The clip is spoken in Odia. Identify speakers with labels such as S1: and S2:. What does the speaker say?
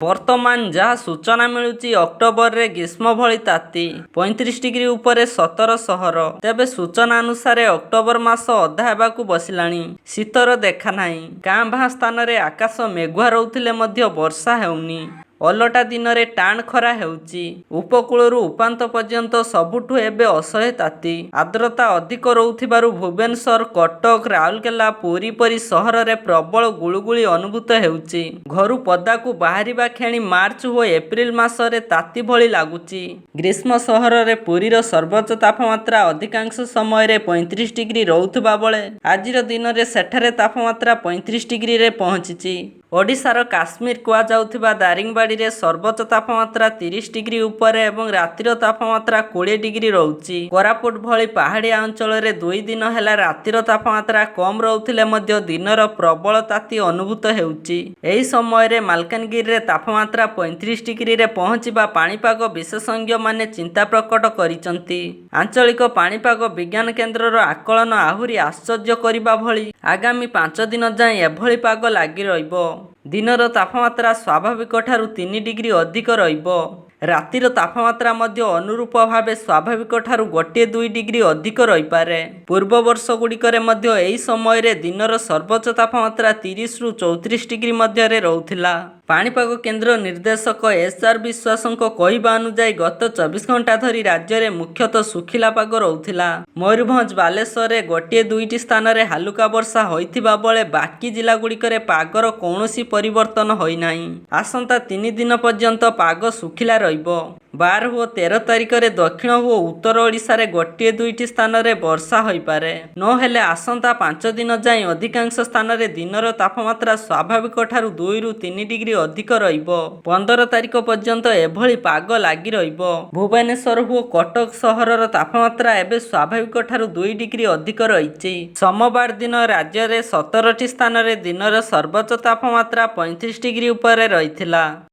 S1: ବର୍ତ୍ତମାନ ଯାହା ସୂଚନା ମିଳୁଛି, ଅକ୍ଟୋବରରେ ଗ୍ରୀଷ୍ମ ଭଳି ତାତି। 35 ଡିଗ୍ରୀ ଉପରେ 17 ସହର। ତେବେ ସୂଚନା ଅନୁସାରେ, ଅକ୍ଟୋବର ମାସ ଅଧା ହେବାକୁ ବସିଲାଣି। ଶୀତର ଦେଖାନାହିଁ। କାଁ ଭାଁ ସ୍ଥାନରେ ଆକାଶ ମେଘୁଆ ରହୁଥିଲେ ମଧ୍ୟ ବର୍ଷା ହେଉନି। ଓଲଟା ଦିନରେ ଟାଣ ଖରା ହେଉଛି। ଉପକୂଳରୁ ଉପାନ୍ତ ପର୍ଯ୍ୟନ୍ତ ସବୁଠି ଏବେ ଅସହ୍ୟ ତାତି। ଆର୍ଦ୍ରତା ଅଧିକ ରହୁଥିବାରୁ ଭୁବନେଶ୍ୱର, କଟକ, ରାଉରକେଲା, ପୁରୀ ପରି ସହରରେ ପ୍ରବଳ ଗୁଳୁଗୁଳି ଅନୁଭୂତ ହେଉଛି। ଘରୁ ପଦାକୁ ବାହାରିବା କ୍ଷଣି ମାର୍ଚ୍ଚ ଓ ଏପ୍ରିଲ ମାସର ତାତି ଭଳି ଲାଗୁଛି। ଗ୍ରୀଷ୍ମ ସହର ପୁରୀର ସର୍ବୋଚ୍ଚ ତାପମାତ୍ରା ଅଧିକାଂଶ ସମୟରେ 35 ଡିଗ୍ରୀ ରହୁଥିବା ବେଳେ ଆଜିର ଦିନରେ ସେଠାରେ ତାପମାତ୍ରା 35 ଡିଗ୍ରୀରେ ପହଞ୍ଚିଛି। ଓଡ଼ିଶାର କାଶ୍ମୀର କୁହାଯାଉଥିବା ଦାରିଙ୍ଗବାଡ଼ିରେ ସର୍ବୋଚ୍ଚ ତାପମାତ୍ରା 30 ଡିଗ୍ରୀ ଉପରେ ଏବଂ ରାତିର ତାପମାତ୍ରା 20 ଡିଗ୍ରୀ ରହୁଛି। କୋରାପୁଟ ଭଳି ପାହାଡ଼ିଆ ଅଞ୍ଚଳରେ 2 ଦିନ ହେଲା ରାତିର ତାପମାତ୍ରା କମ୍ ରହୁଥିଲେ ମଧ୍ୟ ଦିନରେ ପ୍ରବଳ ତାତି ଅନୁଭୂତ ହେଉଛି। ଏହି ସମୟରେ ମାଲକାନଗିରିରେ ତାପମାତ୍ରା 35 ଡିଗ୍ରୀରେ ପହଞ୍ଚିବା ପାଣିପାଗ ବିଶେଷଜ୍ଞମାନେ ଚିନ୍ତା ପ୍ରକଟ କରିଛନ୍ତି। ଆଞ୍ଚଳିକ ପାଣିପାଗ ବିଜ୍ଞାନ କେନ୍ଦ୍ରର ଆକଳନ ଆହୁରି ଆଶ୍ଚର୍ଯ୍ୟ କରିବା ଭଳି। ଆଗାମୀ 5 ଦିନ ଯାଏଁ ଏଭଳି ପାଗ ଲାଗି ରହିବ। ଦିନର ତାପମାତ୍ରା ସ୍ୱାଭାବିକଠାରୁ 3 ଡିଗ୍ରୀ ଅଧିକ ରହିବ। ରାତିର ତାପମାତ୍ରା ମଧ୍ୟ ଅନୁରୂପ ଭାବେ ସ୍ୱାଭାବିକଠାରୁ ଗୋଟିଏ 2 ଡିଗ୍ରୀ ଅଧିକ ରହିପାରେ। ପୂର୍ବ ବର୍ଷଗୁଡ଼ିକରେ ମଧ୍ୟ ଏହି ସମୟରେ ଦିନର ସର୍ବୋଚ୍ଚ ତାପମାତ୍ରା 30ରୁ 34 ଡିଗ୍ରୀ ମଧ୍ୟରେ ରହୁଥିଲା। ପାଣିପାଗ କେନ୍ଦ୍ର ନିର୍ଦ୍ଦେଶକ ଏସ୍. ଆର୍. ବିଶ୍ୱାସଙ୍କ କହିବା ଅନୁଯାୟୀ, ଗତ 24 ଘଣ୍ଟା ଧରି ରାଜ୍ୟରେ ମୁଖ୍ୟତଃ ଶୁଖିଲା ପାଗ ରହୁଥିଲା। ମୟୂରଭଞ୍ଜ, ବାଲେଶ୍ୱରରେ ଗୋଟିଏ ଦୁଇଟି ସ୍ଥାନରେ ହାଲୁକା ବର୍ଷା ହୋଇଥିବା ବେଳେ ବାକି ଜିଲ୍ଲାଗୁଡ଼ିକରେ ପାଗର କୌଣସି ପରିବର୍ତ୍ତନ ହୋଇନାହିଁ। ଆସନ୍ତା 3 ଦିନ ପର୍ଯ୍ୟନ୍ତ ପାଗ ଶୁଖିଲା ରହିବ। 12 ଓ 13 ତାରିଖରେ ଦକ୍ଷିଣ ଓ ଉତ୍ତର ଓଡ଼ିଶାରେ ଗୋଟିଏ ଦୁଇଟି ସ୍ଥାନରେ ବର୍ଷା ହୋଇପାରେ। ନହେଲେ ଆସନ୍ତା 5 ଦିନ ଯାଏଁ ଅଧିକାଂଶ ସ୍ଥାନରେ ଦିନର ତାପମାତ୍ରା ସ୍ୱାଭାବିକଠାରୁ 2ରୁ 3 ଡିଗ୍ରୀ ଅଧିକ ରହିବ। 15 ତାରିଖ ପର୍ଯ୍ୟନ୍ତ ଏଭଳି ପାଗ ଲାଗି ରହିବ। ଭୁବନେଶ୍ୱର ଓ କଟକ ସହରର ତାପମାତ୍ରା ଏବେ ସ୍ୱାଭାବିକଠାରୁ 2 ଡିଗ୍ରୀ ଅଧିକ ରହିଛି। ସୋମବାର ଦିନ ରାଜ୍ୟରେ 17ଟି ସ୍ଥାନରେ ଦିନର ସର୍ବୋଚ୍ଚ ତାପମାତ୍ରା 35 ଡିଗ୍ରୀ ଉପରେ ରହିଥିଲା।